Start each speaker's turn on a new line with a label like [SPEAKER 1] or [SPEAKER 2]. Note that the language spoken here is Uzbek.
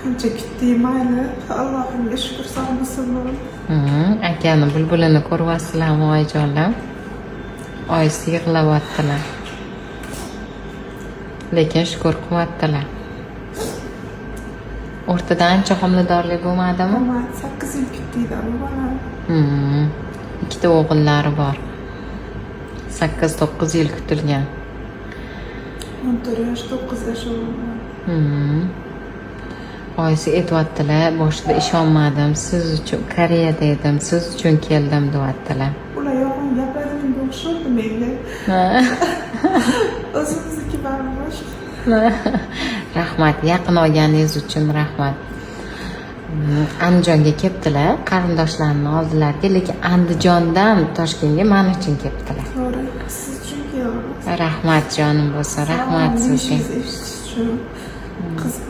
[SPEAKER 1] Qancha kutdik, mayli. Allohimga shukur, sog'misin.
[SPEAKER 2] Akani bulbulini ko'ryapsizlarmi, oyijonlar? Oyisi yig'layaptilar. Lekin shukur qilyaptilar. O'rtada ancha homiladorlik bo'lmadimi?
[SPEAKER 1] Bo'lmadi, 8 yil kutdik bu bolani.
[SPEAKER 2] Ikkita o'g'illari bor. 8-9 yil kutilgan.
[SPEAKER 1] 14 yosh, 9 yosh o'g'lim.
[SPEAKER 2] Oyisi aytyaptilar, boshida ishonmadim, siz uchun Koreyada edim, siz uchun keldim, deyaptilar.
[SPEAKER 1] Ular yolg'on gapiradi, menga o'xshardi menga. O'zimizniki baribir boshqa.
[SPEAKER 2] Rahmat, yaqin olganingiz uchun rahmat. Andijonga kelibdilar, qarindoshlarini oldilariga, lekin Andijondan Toshkentga man uchun kelibdilar.
[SPEAKER 1] To'g'ri, siz uchun keldim.
[SPEAKER 2] Rahmat, jonim bo'lsin, rahmat sizga.
[SPEAKER 1] Eshitish uchun qiziq.